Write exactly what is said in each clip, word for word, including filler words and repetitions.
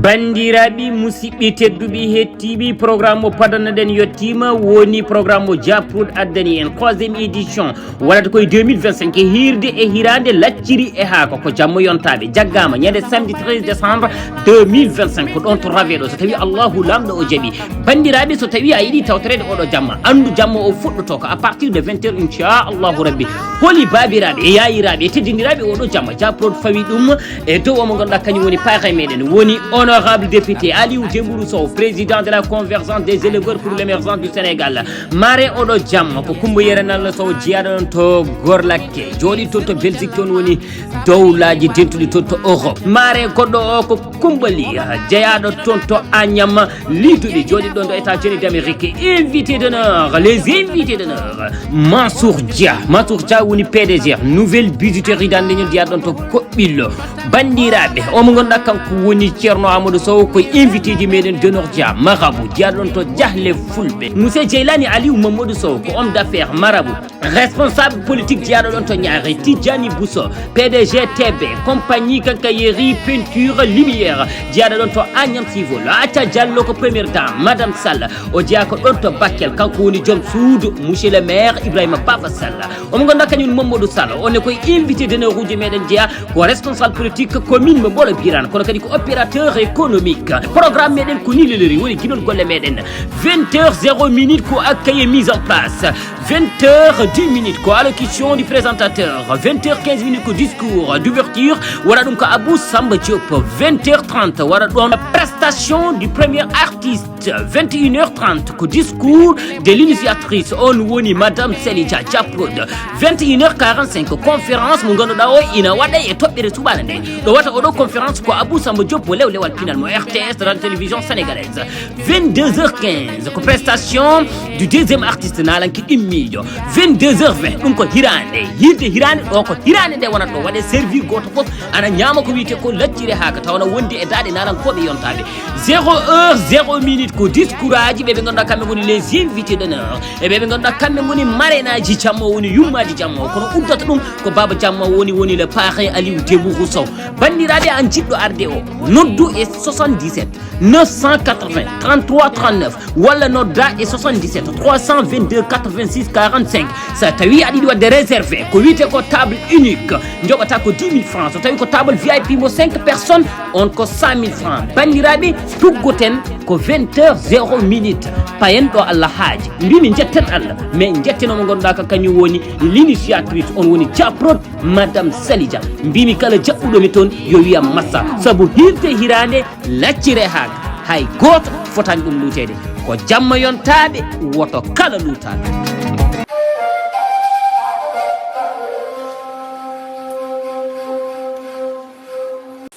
Banndiraaɓe, musidɓe tedduɓe, hettiiɓe, programme mo padannoɗen yettiima, woni programme mo Japrod addani en, troisième édition, waɗata koye deux mille vingt-cinq, e hiirde e hiraande lacciri e haako, ko jamma yontaaɓe, jaggaama ñande samedi treize décembre deux mille vingt-cinq, ko ɗoon to Raveɗo, so tawii Allahu Laamɗo o jaɓii. Banndiraaɓe, so tawii a yiɗi tawtoreede oɗo jamma, anndu jamma o fuɗɗotoo ko à partir de vingt heures, inchallahu rabbi. Holi baabiraaɓe e yaayiraaɓe e teddindiraaɓe oɗo jamma, Japrod fawi ɗum e dow o mo ngannduɗaa kañum woni parrain meɗen, woni honorable député Aliou Dembourou Sow, président de la convergence des éleveurs pour l'émergence du Sénégal. Mare oɗo jamma ko Coumba Yero Nallo Sow, jeyaaɗo ɗoon to Gorlakke, jooɗiiɗo toon to Belgique, toon woni dowlaaji dentuɗi toon to Europe. Mare goɗɗo o ko Coumba Ly, jeyaaɗo toon to Agnam, Liduɗi jooɗiiɗo ɗoon ɗo États-Unis d'Amérique, invité d'honneur, les invités d'honneur, Mansour Dia. Mansour Dia woni P D G Nouvelle Bijouterie Dande Ñol, jeyaaɗo ɗoon to Koɓɓillo. Banndiraaɓe, o mo ngannduɗaa kanko woni Ceerno Amadou Sow, ko invité ji meɗen d'honneur Dia, marabout, jeyaaɗo ɗoon to Jahle Fulɓe. Monsieur Jeylani Aliou Mamadou Sow, ko homme d'affaires, marabout. Responsable politique jeyaaɗo ɗoon to Ñaare, Tidjani Bousso, P D G T B, compagnie quincaillerie, peinture, lumière, jeyaaɗo ɗoon to Agnam Civil. Aca Diallo ko première dame, Madame Sall, o jeyaa ko ɗoon to Bakel, kanko woni joom suudu, monsieur le maire Ibrahima Baba Sall. Omo ngannduɗaa kañum Mamadou Sall, on ne koye invité d'honneur uji meɗen jeyaa, ko responsable politique commune mo Mbolo Birane, kono kadi ko opérateur économique. Programme meɗen ko ni lelori, woni giɗol golle meɗen. Vingt heures zéro minute ko accueil et mise en place. Vingt heures dix minutes ko allocution du présentateur. Vingt heures quinze minutes ko discours d'ouverture. Waɗa ɗum ko Abou Samba Diop. Vingt heures trente waɗa ɗoon prestation du premier artiste. Vingt et une heures trente ko discours de l'initiatrice. On woni Madame Selija Diaprod. Vingt et une heures quarante-cinq ko conférence mo ngannduɗaa o ina waɗa e toɓɓere suɓaana nde. Ɗo wata oɗo conférence ko Abou Samba Diop mo lew lewal pinal mo R T S, Radio Télévision Sénégalaise. Vingt-deux heures quinze ko prestation du deuxième artiste naalanke ɗimmiijo. Vingt-deux heures vingt ɗum ko hiraande, hirde hiraande ɗo ko hiraande nde wonata ɗo waɗe servi gooto fof ana ñaama ko wiyetee ko lacciri haaka taw na wondi e daaɗe naalankooɓe yontaaɓe. Zéro heure zéro minute ko discours aji ɓe ɓe ngannduɗaa kamɓe ngoni les invités d'honneur e ɓe ɓe ngannduɗaa kamɓe ngoni marraine aji jamma o woni yummaaji jamma o kono uddata ɗum ko baaba jamma o woni woni le parrain Aliou Dembourou Sow. Banndiraaɓe an jiɗɗo arde o noddu e soixante-dix-sept neuf cent quatre-vingts trente-trois trente-neuf walla nodda e soixante-dix-sept trois cent vingt-deux quatre-vingt-six quarante-cinq. So tawii aɗa yiɗi waɗde réservé ko wiyetee ko table unique, njoɓata ko dix mille francs. So tawii ko table V I P mo cinq personnes, on ko cent mille francs. Banndiraaɓe, tuggoten ko vingt heures zéro minute. Payen ɗo Allah haaji. Mbimi njetten Allah, mais njetten o mo ngannduɗaa ka kañum woni l'initiatrice, on woni Japrod, Madame Salija. Mbimi kala jaɓɓuɗo mi toon yo wiyam massa. Sabu hirde hiraande laccire haak, hay gooto fotaani ɗum luuteede. Ko jamma yontaaɓe, woto kala luutaaɓe.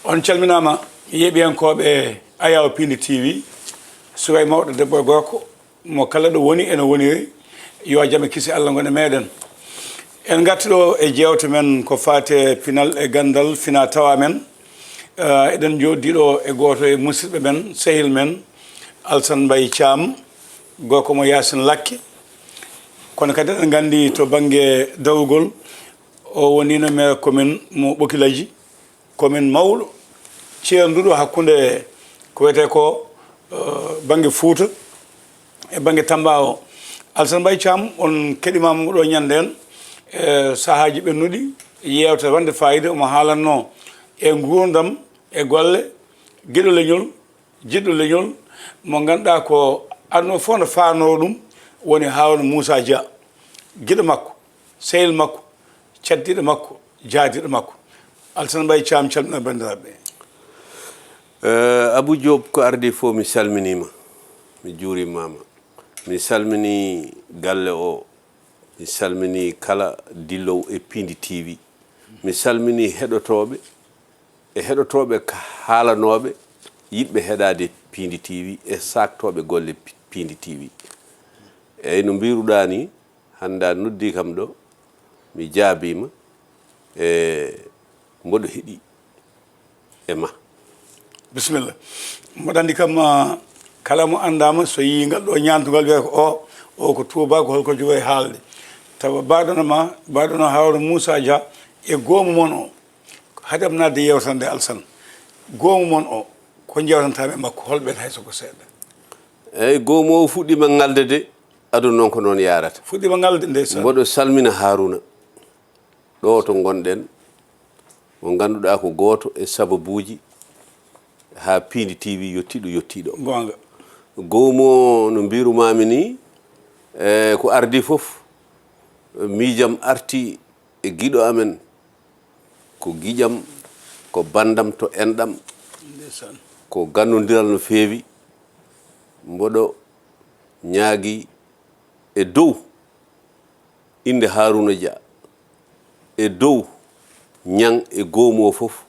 On calminaama, yeeɓiyankooɓe Ayaw Pindi T V, suka e mawɗo, debbo e gorko, mo kala ɗo woni ene woniri, yo jam e kisi Allah ngon e meɗen. En ngarti ɗo e jeewte men ko faati e pinal e ganndal fina tawa men. Eh, eɗen jooɗi ɗo e gooto e musidɓe men, sehil men, Alsan Mbay Caam, gorko mo Yaasin Lakke. Kono kadi eɗen nganndi to bannge dawrugol, o wonino maire commune mo Ɓokilaji, commune mawɗo, ceernduɗo hakkunde ko wiyetee ko, eh, bannge Fuuta e bannge Tamba o. Alsan Mbay Caam, on keɗimaama mo ɗo ñannde en, e sahaaji ɓennuɗi, yeewtere wonde faayiida, omo haalatnoo e nguurndam, e golle, giɗo leñol, jiɗɗo leñol, mo ngannduɗaa ko aduna fof no faanoo ɗum, woni Haaruna Muusaa Jah, giɗo makko, sehil makko, caddiɗo makko, jaadiɗo makko. Alsan Mbay Caam, calmina banndiraaɓe. Eh, Abou Diop, ko ardii fof, mi salminiima, mi juurimaama. Mi salminii galle o, mi salminii kala dillowo e Pindi T V. Mi salminii heɗotooɓe e heɗotooɓe ka haalanooɓe, yiɗɓe heɗaade Pindi T V e saaktooɓe golle Pi-, Pindi T V. Eyi, no mbiruɗaa ni, hannde a noddii kam ɗo, mi jaabiima, e mboɗo heɗi e ma. Bisimilla. Mboɗo anndi kam, ah, kala mo anndaama, so yii ngal ɗo ñaantungal, wiyata ko o, o ko tuubaako, holko jogori haalde. Tawa baaɗono ma, baaɗono Haaruna Muusaa Jah e goomu mon o. Haɗam naatde yeewtere nde, Alsan. Goomu mon o, Ko njewtantaa mi e makko, hol ɓeen hay so ko seeɗa? Eyi, goomu o fuɗɗiima ŋalde de, aduna noon ko noon yahrata. Fuɗɗiima ŋalde, ndeysaan. Mboɗo salmina Haruna, ɗo to ngonɗen, mo ngannduɗaa ko gooto e sababuuji haa Piindi T V yottiiɗo, yottiiɗo. Goonga. Goomu o, no mbiirumaami ni, e ko ardii fof, miijam arti e giɗo amen, ko giƴam, ko banndam to enɗam, ndeysaan, ko gannondiral no feewi. Mboɗo ñaagi e dow innde Haruna Dia, e dow Ñaŋ e goomu o fof,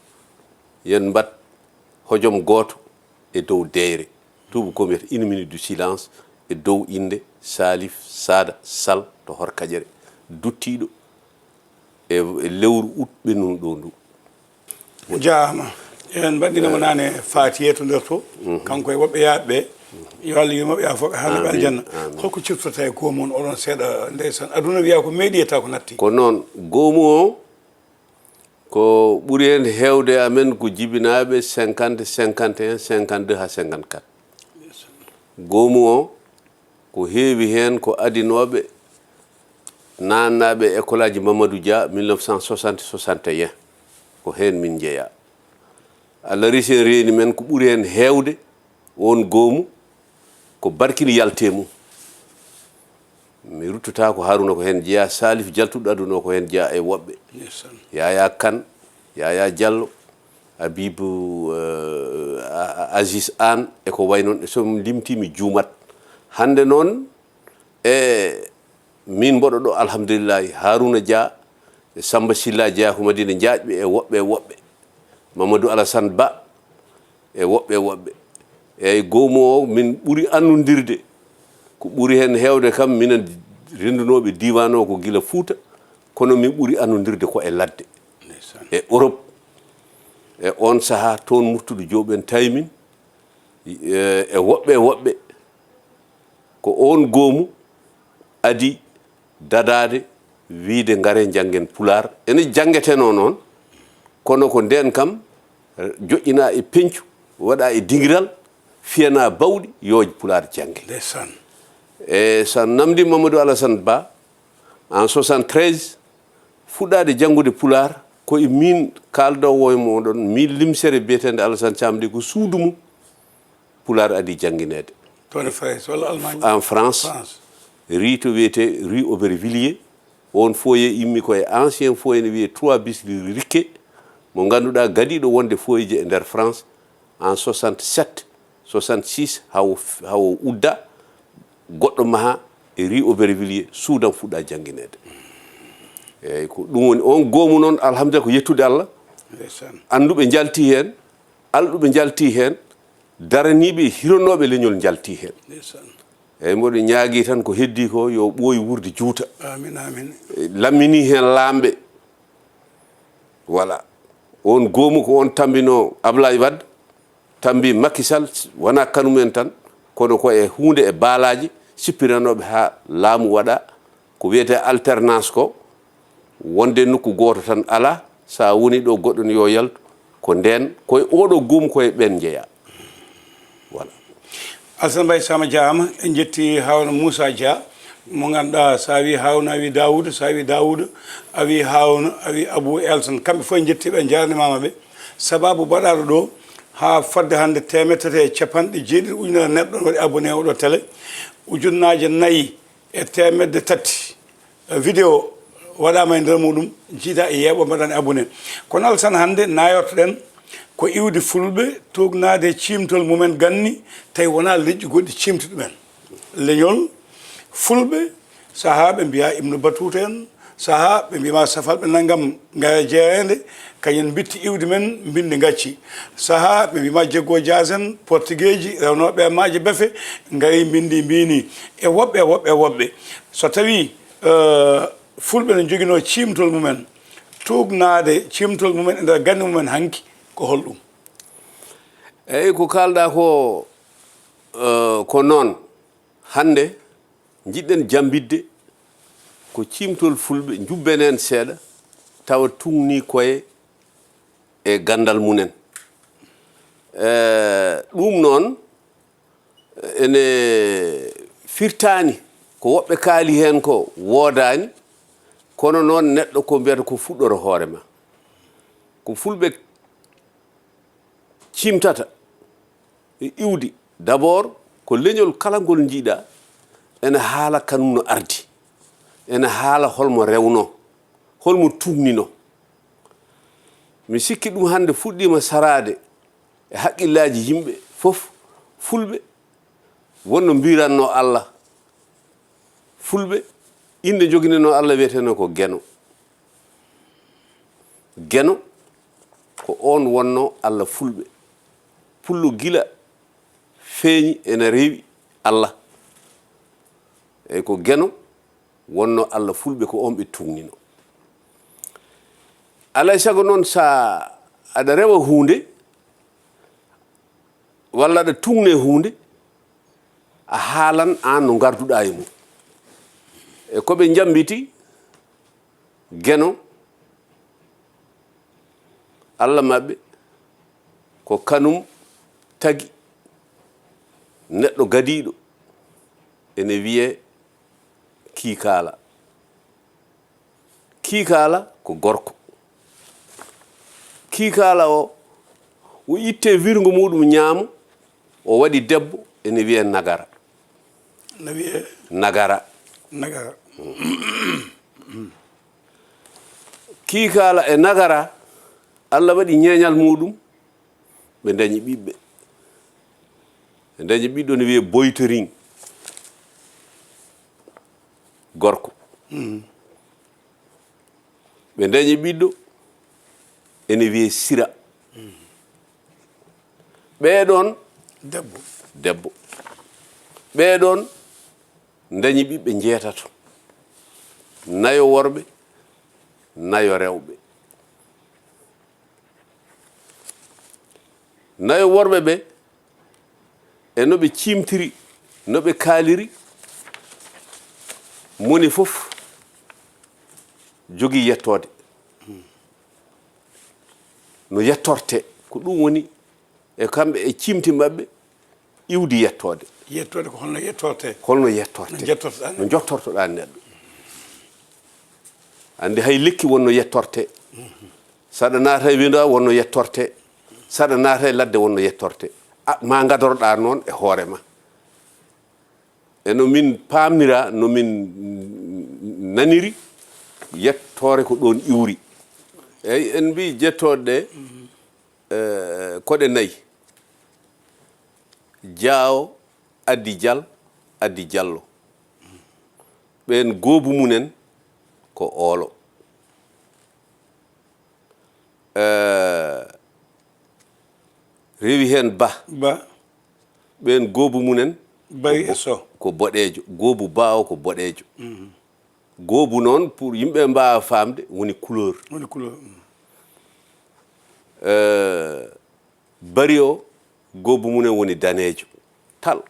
yen mbaɗ hojom gooto e dow deeyre. Tuubakooɓe mbiyata une minute du silence e dow innde Salif Sada Sall to Horkaƴere, duttiiɗo e, e lewru ut ɓennuɗo ɗo ndu. Jaaraama. En mbaɗɗinii mo naane Faatiye to nder to. Kanko e woɓɓe yaaɓe ɓe. Yo Allah yurmo ɓe, yaa fof ɓe haa ɓe aljanna. Amin. Holko ciftorta e goomu on, oɗon seeɗa, ndeysaan? Aduna wiya ko meeɗi e taw ko natti. Ko noon, goomu o, ko ɓuri heen heewde amen ko jibinaaɓe cinquante, cinquante et un, cinquante-deux haa cinquante-quatre. Goomu o, ko heewi heen ko adinooɓe, naannaaɓe e école aji Mamadou Dia, mille neuf cent soixante, soixante et un. Ko heen min njeyaa. Allah resi en, reeni men, ko ɓuri heen heewde oon goomu, ko barkini yaltee mum. Mi ruttotaako Haruna ko heen jeyaa, Salif jaltuɗo aduna o ko heen jeyaa e woɓɓe. Ndeysaan. Yaya Kane, Yaya Diallo, Habibou, eh, A-, A-, Aziz Anne, e ko wayi noon, so mi limtii mi juumat. Hannde noon, e min mboɗo ɗo, alhamdulillahi, Haruna Dia, e Samba Silla Dia ko Madina Diaƴɓe, e woɓɓe, e woɓɓe. Mamadou Alassane Ba, e woɓɓe, e woɓɓe. Eyi, goomu o, min ɓuri annondirde. Ko ɓuri heen heewde kam, minen renndunooɓe diiwaan o ko gila Fuuta, kono min ɓuri annondirde ko e ladde. Ndeysaan. E Europe, e oon sahaa, toon Murtuɗo Joob en tawi min, e, e woɓɓe, e woɓɓe. Ko oon goomu adii dadaade, wiyde, "Ngaree njanngen Pulaar." Ene janngetenoo noon, kono ko ndeen kam joƴƴinaa e peñcu, waɗaa e dingiral, fiyanaa bawɗi, yo Pulaar jannge. Ndeysaan. E so a namndii Mamadou Alassane Ba, en soixante-treize, fuɗɗaade janngude Pulaar, ko e miin kaaldoowo e mooɗon, miin limsere biyeteende Alassane Thiam nde, ko suudu mum Pulaar adii janngineede. Toon e France walla Allemagne? En France, France. Rue to wiyetee rue Aubervilliers. Oon foyer immii ko e ancien foyer ne wiyee trois bis rue Riquet, mo ngannduɗaa gadiiɗo wonde foyer ji e nder France en soixante-sept, soixante-six, hawo, hawo udda, goɗɗo maha e rue Aubervilliers, suudam fuɗɗa janngineede. Eeyi, ko ɗum woni oon goomu noon, alhamdulillah, ko yettude Allah. Ndeysaan. Annduɓe njaltii heen, alɗuɓe njaltii heen, daraniiɓe e hironooɓe leñol njaltii heen. Ndeysaan. Eeyi, mboɗo ñaagii tan ko heddii ko yo ɓooyi wuurde juuta. Amin, amin. Lamminii heen laamɓe. Voilà. Oon goomu ko oon tammbinoo Ablaye Wade, tammbi Macky Sall, wonaa kanum en tan, kono ko e huunde e baalaaji sippiranooɓe haa laamu waɗa, ko wiyetee alternance ko, wonde nokku gooto tan alaa, so a woni ɗo goɗɗo ne yo yaltu, ko ndeen, ko e ooɗo goomu ko e ɓeen njeyaa. Voilà. Alassane Mbaye Sam a jaaraama, en njetti Harouna Moussa Dia, mo ngannduɗaa, so a wii Harouna, a wii Daouda, so a wii Daouda, a wii Harouna, a wii Abou Elton. Kamɓe fof en njetti ɓe, en njaarnimaama ɓe. Sabaabu baɗaaɗo ɗo haa fodde hannde teemedde tati e capanɗe jeeɗiɗi ujunere neɗɗo waɗi abonné e oɗo télé. Ujunnaaje nayi e teemedde tati, eh, vidéo waɗaama e nder muɗum, jiida e yeeɓo mbaɗan abonné. Kono Alassane, hannde nayortoɗen ko iwdi Fulɓe tuugnaade e ciimtol mumen ganni, tawi wonaa leƴƴi goɗɗi ciimtuɗi ɗumen. Leñol Fulɓe, sahaa ɓe mbiya Ibnu Batuuta en, sahaa ɓe mbima safalɓe nanngam ngara jeereende, kañum mbitti iwdi men, mbinndi ngacci. Sahaa ɓe mbima Jeggo Jaas en, Portigeeji, rewnooɓe e maaje befe, ngari mbinndi mbini. E woɓɓe, e woɓɓe, e woɓɓe. So tawii, eh, Fulɓe no njoginoo ciimtol mumen, tuugnaade ciimtol mumen e nder ganni mumen hanki, ko holɗum? Eyi, ko kaalɗaa ko, eh, ko noon. Hannde, njiɗɗen jammbitde ko ciimtol Fulɓe, njubben heen seeɗa, tawa tuugnii koye e ganndal mumen. Eh, ɗum noon ene firtaani ko woɓɓe kaali heen ko woodaani, kono noon neɗɗo ko mbiyata ko fuɗɗoro hoore ma. Ko fulɓe cimtata e iwdi, d'abord ko leñol kala ngol njiiɗa ene haala kanum no ardi, ene haala holmo rewno, holmo tuugnino. Mi sikki ɗum hannde fuɗɗiima saraade e haqqillaaji yimɓe fof, fulɓe, wonno mbiranno Allah. Fulɓe, innde joginanno Allah wiyeteno ko Geno. Geno ko oon wonno Allah fulɓe. Pullo gila feeñi ena rewi Allah. Eyi ko Geno wonno Allah fulɓe, ko oon ɓe tuugnino. Alay sago noon, sa aɗa rewa huunde, walla aɗa tuugne huunde, a haalan aan no ngarduɗaa e mum. E ko ɓe njambiti, Geno, Allah maɓɓe, ko kanum tagi neɗɗo gadiiɗo, ene wiyee Kiikaala. Kiikaala ko gorko. Kiikaala o, o itte wirngo muɗum ñaamo, o waɗi debbo, ene wiyee Nagara. Na wiyee Nagara. Nagara. Kiikaala e Nagara, Allah waɗi ñeeñal muɗum, ɓe ndañi ɓiɓɓe. Ɓe ndañi ɓiɗɗo ne wiyee Boytoring, gorko. Ɓe ndañi ɓiɗɗo ene wiyee Sira. Ɓee ɗoon, debbo. Debbo. Ɓee ɗoon ndañi ɓiɓɓe njeetato, nayo worɓe, nayo rewɓe. Nayo worɓe ɓe, e no ɓe ciimtiri, no ɓe kaaliri, moni fof jogii yettoode. No yettorte, ko ɗum woni e kamɓe e ciimti maɓɓe iwdi yettoode. Yettoode ko holno yettorte? Holno yettorte? No jettortoɗaa neɗɗo? No jottortoɗaa neɗɗo? Anndi hay lekki wonno yettorte. Saɗa naata e wendo wonno yettorte. Saɗa naata e ladde wonno yettorte. A, ma ngadoroɗaa noon e hoore ma. E no min paamnira, no min naniri, yettoore ko ɗoon iwri. Eyi, en mbii jettooɗe ɗe, eh, ko ɗe nayi. Jaawo, addi Jal, addi Jallo. Ɓeen goobu mumen ko oolo. Eh, rewi heen Ba. Ba. Ɓeen goobu mumen ko Bari e bo-, So. Ko boɗeejo. Goobu Ba o ko boɗeejo. Mhm. Goobu noon, pour yimɓe mbaawa faamde, woni couleur. Woni couleur, mm. Eh, Bari o, goobu mumen woni daneejo. Tal.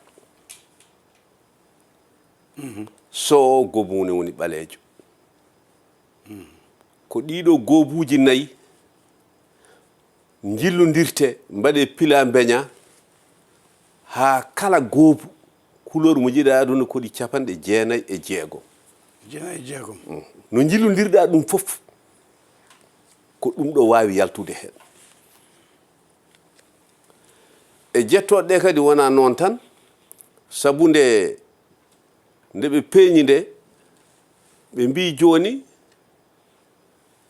Mhm. So o, goobu mumen woni ɓaleejo. Mm. Ko ɗiɗo goobuuji nayi njillondirte, mbaɗe pila mbeña, haa kala goobu, couleur mo njiɗa aduna ko ɗi capanɗe jeenayi e jeegom. Jeenayi e jeegom. Mm. No njillondirɗa ɗum fof, ko ɗum ɗo waawi yaltude heen. E jettooɗe ɗe kadi wonaa noon tan, sabu nde, nde ɓe peeñi nde, ɓe mbii jooni,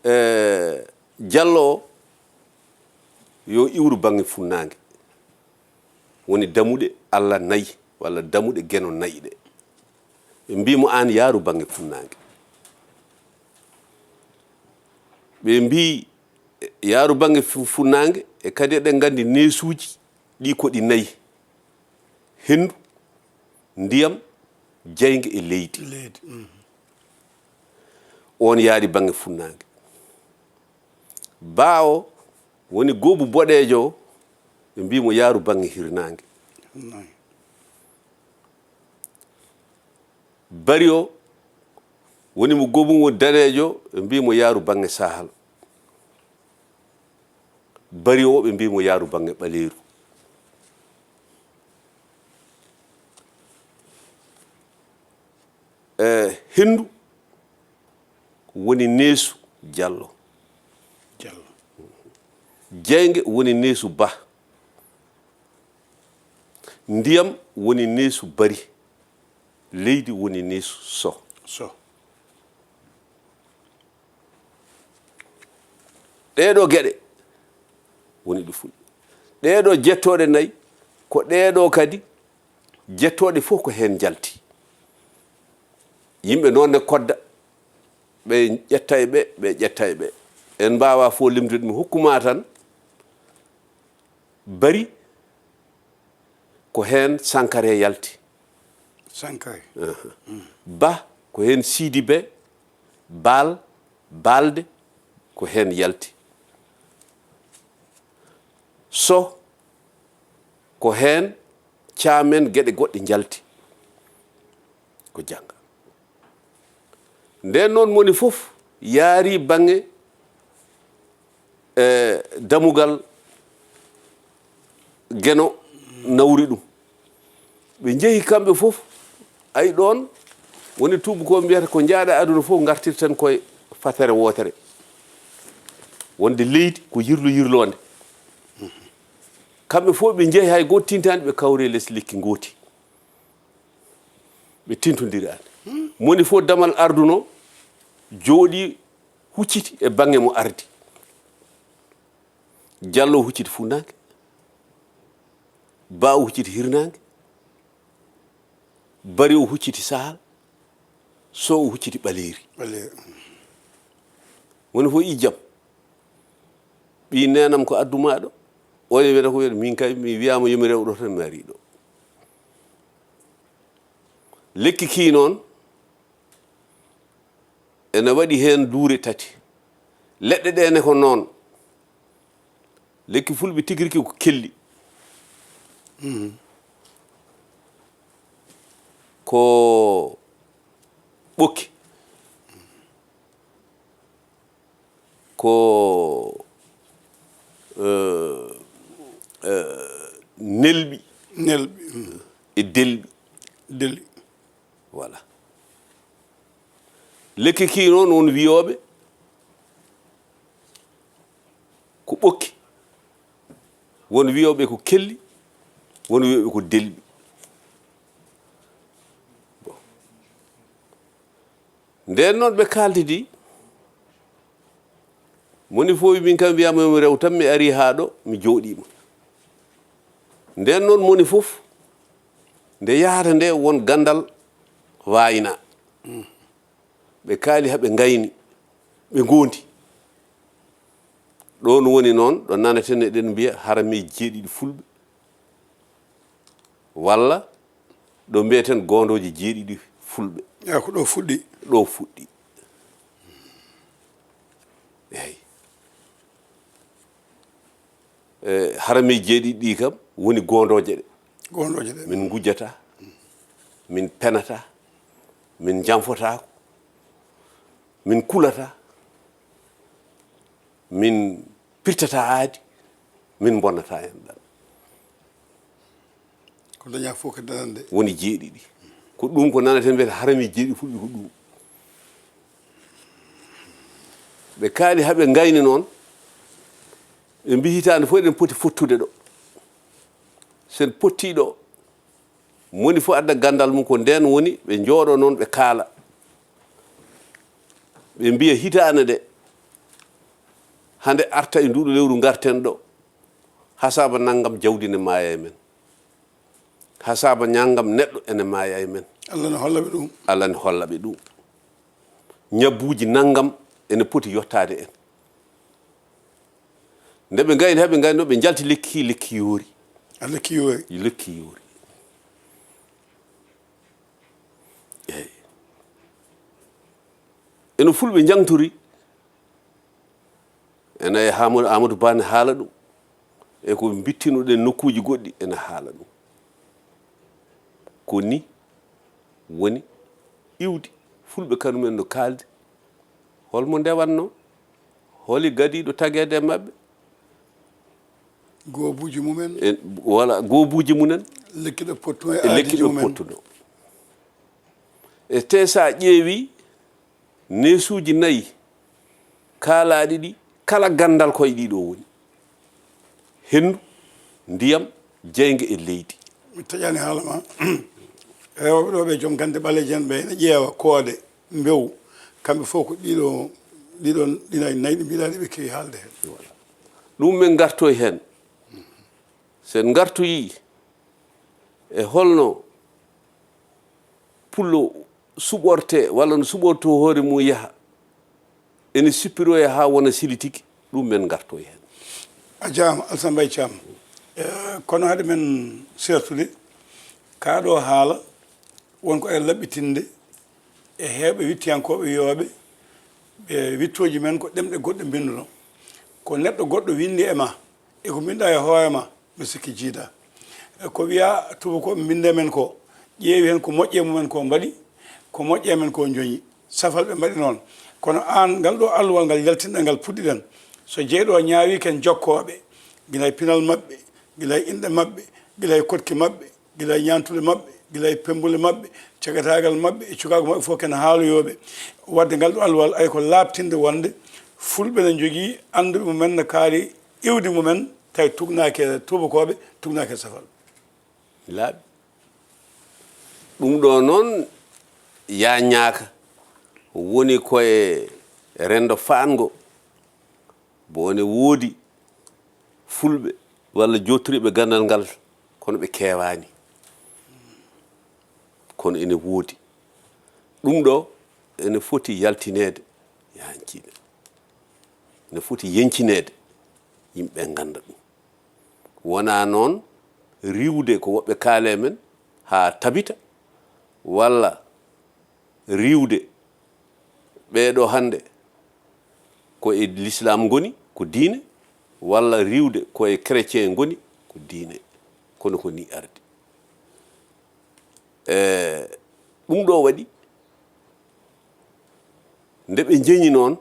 eh, Jallo o yo iwru baŋŋe funnaange. Woni damuɗe Allah nayi, walla damuɗe Geno nayi ɗe. Ɓe mbii mo, aan yaaru baŋŋe funnaange. Ɓe mbii, yaaru baŋŋe fu-, funnaange, e kadi eɗen nganndi neesuuji ɗi ko ɗi nayi. Henndu, ndiyam, jaynge e leydi. Leydi, mhm. Oon yaari baŋŋe funnaange. Ba o woni goobu boɗeejo o, ɓe mbii mo yaaru baŋŋe hirnaange. Hirnaange. Bari o woni mo goobu mo daneejo, ɓe mbii mo yaaru baŋŋe Sahal. Bari o, ɓe mbii mo yaaru baŋŋe ɓaleeru. E, henndu woni neesu Jallo. Jallo. Jeynge woni neesu Bah. Ndiyam woni neesu Bari. Leydi woni neesu Soh. Soh. Ɗee ɗoo geɗe woni ɗo Fulɓe. Ɗee ɗoo jettooɗe nayi, ko ɗee ɗoo kadi jettooɗe fof ko heen njalti. Yimɓe noon ne kodda, ɓe ƴetta e ɓe, ɓe ƴetta e ɓe. En mbaawaa fof limtude, mi hokku ma tan. Bari, ko heen Sankare yalti. Sankare. Aha. Bah, ko heen Siidi Be, Baal, Baalde, ko heen yalti. Soh, ko heen Caamen geɗe goɗɗe njalti. Ko jannga. Ndeen noon moni fof yaari baŋŋe, e, damugal Geno nawri ɗum. Ɓe njehi kamɓe fof, ay ɗoon woni tuubakooɓe mbiyata ko njaaɗa aduna fof ngartirten koye fatere wootere. Wonde leydi ko yirlo yirloonde. Kamɓe fof ɓe njehi hay gooto tintaani ɓe kawri e les lekki ngooti. Ɓe tintondiraani. Moni fof damal arduno, jooɗi hucciti e baŋŋe mo ardi. Jallo hucciti funnaange, Ba o hucciti hirnaange, Bari o hucciti sahal, Soh o hucciti ɓaleeri. Ɓaleeri. Moni fof ijjam. Ɓii neenam ko addu maa ɗo. Oon e wiyata ko wiyata, min kay mi wiyaama yo mi rew ɗo tan mi arii ɗo. Lekki kii noon, ene waɗi heen duure tati. Leɗɗe ɗee ne ko noon. Lekki Fulɓe tigi riki ko kelli. Mhm. Ko ɓokki. Ko, eh, eh, nelɓi. Nelɓi, mm. E delɓi. Delɓi. Voilà. Lekki kii noon won wiyooɓe ko ɓokki, won wiyooɓe ko kelli, won wiyooɓe ko delɓi. Bon. Ndeen noon ɓe kaaldidi, moni fof min kam wiyaama yo mi rew tan, mi arii haa ɗo, mi jooɗiima. Ndeen noon moni fof, nde yahata nde won ganndal waayna. Ɓe kaali haa ɓe ngayni, ɓe ngoondi. Ɗoon woni noon ɗo nanaten eɗen mbiya haramee jeeɗiɗi Fulɓe, walla ɗo mbiyeten goondooje jeeɗiɗi Fulɓe. Eyi, ko ɗo fuɗɗi. Ɗo fuɗɗi. Eyi. E, haramee jeeɗiɗi ɗi kam woni goondooje ɗe. Goondooje ɗe. Min ngujjataa, min penataa, min njanfotaako, min kulataa, min pirtataa aadi, min mbonataa enɗam. Ko dañaa fof ko dañande. Woni jeeɗiɗi. Ko ɗum ko nanaten mbiyata haramee jeeɗiɗi Fulɓe ko ɗum. Ɓe kaali haa ɓe ngayni noon, ɓe mbii hitaande fof eɗen poti fottude ɗo. Sen pottii ɗo, moni fof adda ganndal mum, ko ndeen woni ɓe njooɗo noon ɓe kaala. Ɓe mbiya hitaande nde, hande arta e nduuɗo lewru ngarten ɗo, hasaaba nanngam jawdi ne maaya e men. Hasaaba nanngam neɗɗo ene maaya e men. Allah ne holla ɓe ɗum. Allah ne holla ɓe ɗum. Ñabbuuji nanngam ene poti yottaade en. Nde ɓe ngayni, haa ɓe ngayni ɗo, ɓe njalti lekki, lekki yoori. A lekki yoori. Lekki yoori. Eyi. Eno Fulɓe njangtori, ene e Amadou, Amadou Ba ne haala ɗum. E ko mbittinoɗen nokkuuji goɗɗi ene haala ɗum. Ko ni woni iwdi Fulɓe kañum en no kaaldi. Holmo ndewatno? Holi gadiiɗo tageede e maɓɓe? Goobuuji mumen. E, wala, goobuuji mumen. Lekki ɗo pottuno e e aadiji lekki ɗo mumen. Pottuno. E te so a ƴeewi neesuuji nayi kaalaaɗi ɗi, kala ganndal koye ɗiɗo woni: henndu, ndiyam, jeynge e leydi. Mi taƴani haala ma. Rewɓe ɗo ɓe joom gannde ɓaleeje en ɓe ene ƴeewa koode, mbewu. Kamɓe fof ko ɗiɗo, ɗiɗo, ɗi nayi, nayi ɗi mbiɗa ɗi ɓe kewi haalde heen. Ɗum men ngartoy heen. So en ngartoyii e holno pullo suɓortee walla no suɓortoo hoore mum yaha, ene sippiroya haa wona sili tigi, ɗum men ngartoy heen. A jaaraama, Alsan Mbay Caam. Eh, kono hade men seertude, kaa ɗo haala won ko e laɓɓitinde e heewɓe wittiyankooɓe yooɓe ɓe wittooji men ko ɗemɗe goɗɗe mbinnduno. Ko neɗɗo goɗɗo winndi e ma, e ko mbinnɗa e hoore ma, mi sikki jiida. E ko wiya tubakooɓe mbinnde men ko, ƴeewi heen ko moƴƴe mumen ko mbaɗi, ko moƴƴe men ko njoñi. Safal ɓe mbaɗi noon. Kono aan, ngal ɗo alluwal ngal yaltinɗa ngal puɗɗiɗen, so jeyɗo o ñaawi ken jokkooɓe, gila e pinal maɓɓe, gila e inɗe maɓɓe, gila e koɗki maɓɓe, gila e ñaantule maɓɓe, gila e pemmbule maɓɓe, cagataagal maɓɓe, e cukaagu maɓɓe fof ken haaloyooɓe. Waɗde ngal ɗo alluwal, ay ko laaɓtinde wonde fulɓe ne njogii annduɓe mumen, no kaari iwdi mumen, tawi tugnaaki e tubakooɓe, tugnaaki e safal. Laaɓi. Ɗum ɗo noon, yaa ñaaka, woni ko e renndo faango, bo ene woodi fulɓe walla jooɗtoriiɓe ganndal ngal, kono ɓe keewaani. Kono ene woodi. Ɗum ɗo ene foti yaltineede, yahankiiɓe. Ene foti yeñcineede, yimɓe ngannda ɗum. Wonaa noon riiwde ko woɓɓe kaale men haa tabita, walla riiwde ɓeeɗo hannde ko e lislaam ngoni, ko diine, walla riiwde ko e chrétien ngoni, ko diine. Kono ko ni ardi. E ɗum ɗo waɗi, nde ɓe njeñi noon,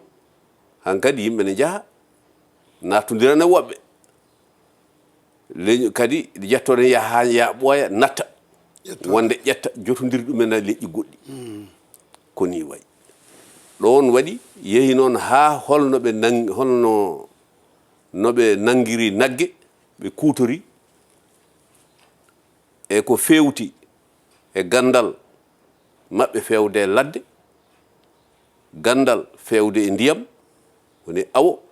hankadi yimɓe ne njaha, nattondirana woɓɓe. Leñol kadi, ƴettoɗen yaha haa yaa ɓooya, natta. Wonde ƴetta, jotondiri ɗumen e leƴƴi goɗɗi. Ko ni wayi. Ɗoon waɗi, yehi noon haa holno ɓe nang-, holno no ɓe nanngiri nagge, ɓe kuutori e ko feewti e ganndal maɓɓe feewde e ladde, ganndal feewde e ndiyam, woni awo,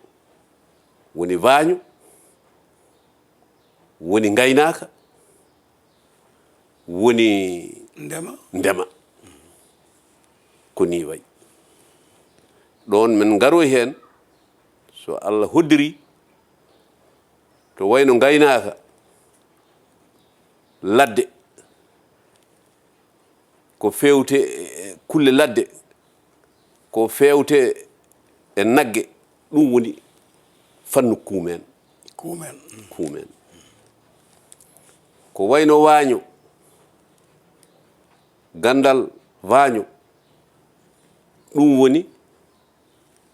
woni waaño, woni ngaynaaka, woni Ndema. Ndema. Ko ni wayi. Ɗoon men ngaroy heen, so Allah hoddiri, to wayno ngaynaaka, ladde, ko feewte e kulle ladde, ko feewte e nagge, ɗum woni fannu kuumen. Kuumen. Kuumen. Ko wayno waaño, ganndal waaño, ɗum woni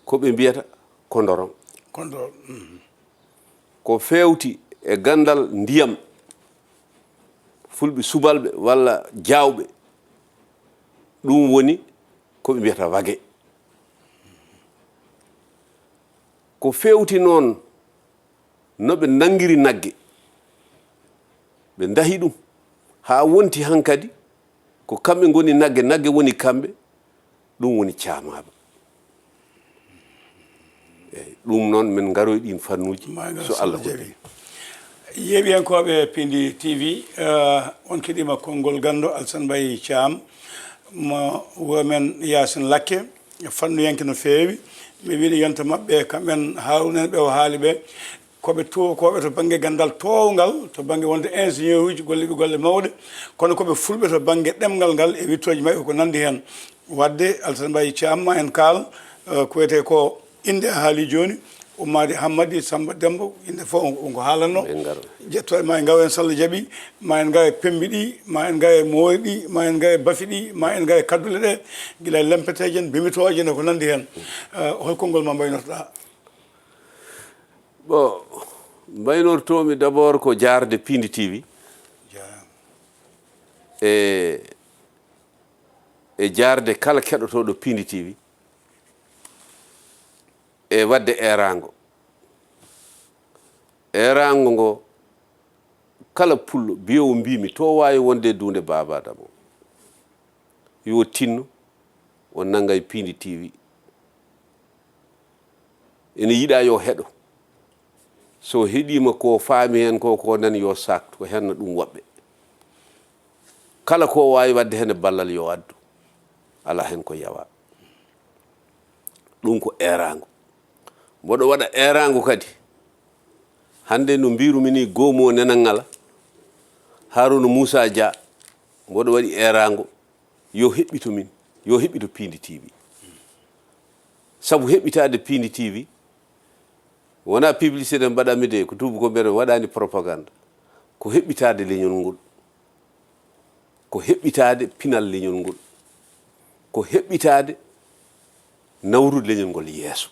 ko ɓe mbiyata kondoron. Kondoron. Mhm. Ko feewti e ganndal ndiyam, fulɓe subalɓe walla jaawɓe, ɗum woni ko ɓe mbiyata wage. Ko feewti noon no ɓe nanngiri nagge, ɓe ndahi ɗum haa wonti hankadi ko kamɓe ngoni nagge, nagge woni kamɓe, ɗum woni caamaaba. Eyi, ɗum noon men ngaroy ɗiin fannuuji, so Allah hoddiri. Yeeɓiyankooɓe Pindi T V, eh, on keɗiima konngol ganndo Alsan Mbay Caam, mo wuro men Yaasin Lakke, fannuyanke no feewi. Mi wiɗi yonta maɓɓe kamɓen Haaruna en ɓe o haali ɓe. Ko ɓe tuubakooɓe to bannge ganndal toowngal, to bannge wonde ingénieur uji, golliiɓe golle mawɗe, kono ko ɓe fulɓe to bannge ɗemngal ngal e wiɗtooji maɓɓe ko nanndi heen. Waɗde Alsan Mbay Caam, ma en kaal, eh, ko wiyetee ko innde a haali jooni, Ummaade Hammadi Sammba Demmba, innde fof on, on ko haalanno. Ɓe ngaro. Ƴetto e ma e ngaw en, so Allah jaɓi, ma en ngaw e pemmbi ɗi, ma en ngaw e moori ɗi, ma en ngaw e bafi ɗi, ma en ngaw e kaddule ɗe, gila e lempeteeje en, bimitooje en e ko nanndi heen. Eh, hol konngol ma mbaynortoɗaa? Bon, mbaynortoomi d'abord ko jaarde Pindi T V. Jaaraama. E e jaarde kala keɗotooɗo Piindi T V, e waɗde eeraango. Eeraango ngo, kala pullo, mbiyowo mbimi, to waawi wonde e duunde Baaba Adama o, yo tinno, o nannga e Piindi T V. Ene yiɗa yo heɗo. So heɗiima ko faami heen ko, ko nani yo saaktu, ko heen no ɗum woɓɓe. Kala ko waawi waɗde heen e ballal yo addu. Alaa heen ko yawaa. Ɗum ko eeraango. Mboɗo waɗa eeraango kadi. Hannde no mbiirumi ni, goomu o Nenal Ŋala, Haaruna Muusa Dia, mboɗo waɗi eeraango, yo heɓɓito min, yo heɓɓito Piindi T V. Sabu heɓɓitaade Piindi T V, wonaa publicité mbaɗanmi de, ko tuubu ko mbiyata mi waɗaani propagande. Ko heɓɓitaade leñol ngol. Ko heɓɓitaade pinal leñol ngol. Ko heɓɓitaade nawrude leñol ngol yeeso.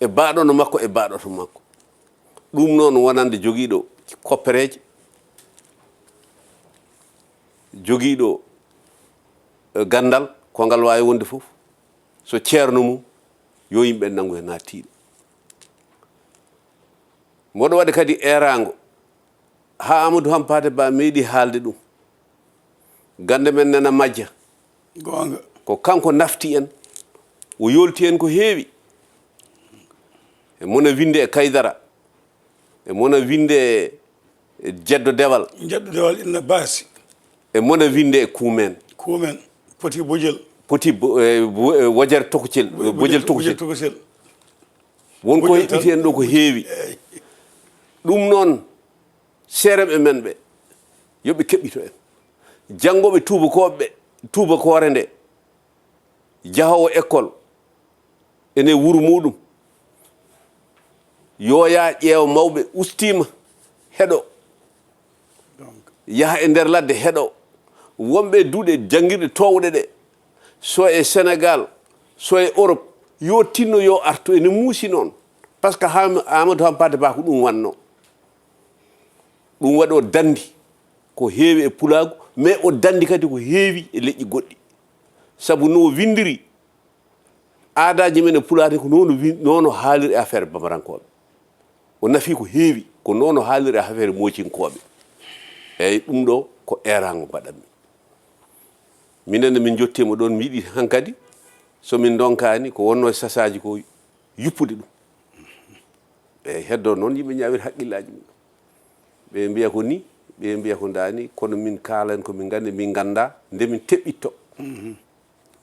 E baaɗono makko, e baaɗoto makko. Ɗum noon wonande jogiiɗo koppereeje, jogiiɗo, eh, ganndal, ko ngal waawi wonde fof. So ceerno mum, yo yimɓe nanngu heen haa tiiɗa. Mboɗo waɗi kadi eeraango, haa Amadou Hampaate Ba meeɗi haalde ɗum. Gannde men nana majja. Goonga. Ko kanko nafti en, o yoolti en ko heewi. E mona winnde e Kaydara, e mona winnde e Jeddo Dewal, Jeddo Dewal inna baasi. E mona winnde e Kuumen. Kuumen, poti bojel. Poti bo-, e bo-, e wojere tokocel, Bo-, bojel bojel tokocel. Tokocel. Won ko heɓɓiti en ɗo ko heewi. Eey. Ɗum noon, seereɓe men ɓe, yo ɓe keɓɓito en. Janngooɓe tuubakooɓe ɓe, tuubakoore nde, jahoowo école, ene wuro muɗum, yo yaa ƴeewa mawɓe ustiima, heɗo. Yaha e nder ladde, heɗo. Wonɓe e duɗe janngirɗe toowɗe ɗe, so e Senegal, so e Europe, yo tinno, yo artu, ene muusi noon. Par ce que Ham-, Amadou Hampaate Ba ko ɗum wanno. Ɗum waɗi o danndi ko heewi e pulaagu, mais o danndi kadi ko heewi e leƴƴi goɗɗi. Sabu no o winndiri, aadaaji men e pulaar ni ko noon o win-, noon o haaliri e affaire bambarankooɓe. O nafi ko heewi, ko noon o haaliri e affaire moocinkooɓe. Eeyi, ɗum ɗo ko eeraango mbaɗanmi. Minen ne min njottiima ɗoon, mi yiɗi hankadi, so min ndonkaani, ko wonnoo e sasaaji ko yuppude ɗum. Eeyi, heddoo noon, yimɓe ñaawir hakkillaaji mum. Ɓe mbiya ko ni, ɓe mbiya ko ndaa ni, kono min kaalen ko min nganndi, min nganndaa nde min teɓɓitto. Mhm.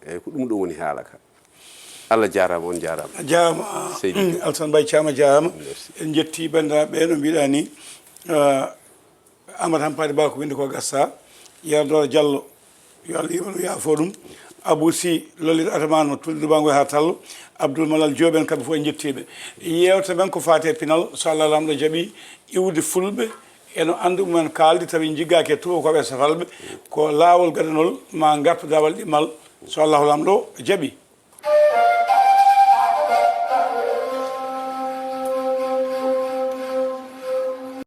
Eeyi, ko ɗum ɗo woni haala ka. Allah jaaraama, on jaaraama. A jaaraama, Seydi Kane. Alassane Mbaye Thiam, a jaaraama. Merci. En njetti banndiraaɓe ɓe, no mbiɗa ni, ah, Amadou Hampaate Ba ko winndi ko gasa, Yero Doro Diallo, yo Allah yurmo ɗum, yaafo ɗum. Abou Sy, lolliɗo Atamano, tulde Dubango haa Tallo. Abdoul Malal Diop, en kamɓe fof en njettii ɓe. Yeewtere men ko faati e pinal, so Allah Laamɗo jaɓi, iwde fulɓe, eno anndu mumen kaaldi, tawi jiggaaki e tuubakooɓe e safalɓe, ko laawol gadanol, ma ngartu daawal ɗimmal, so Allahu Laamɗo jaɓi.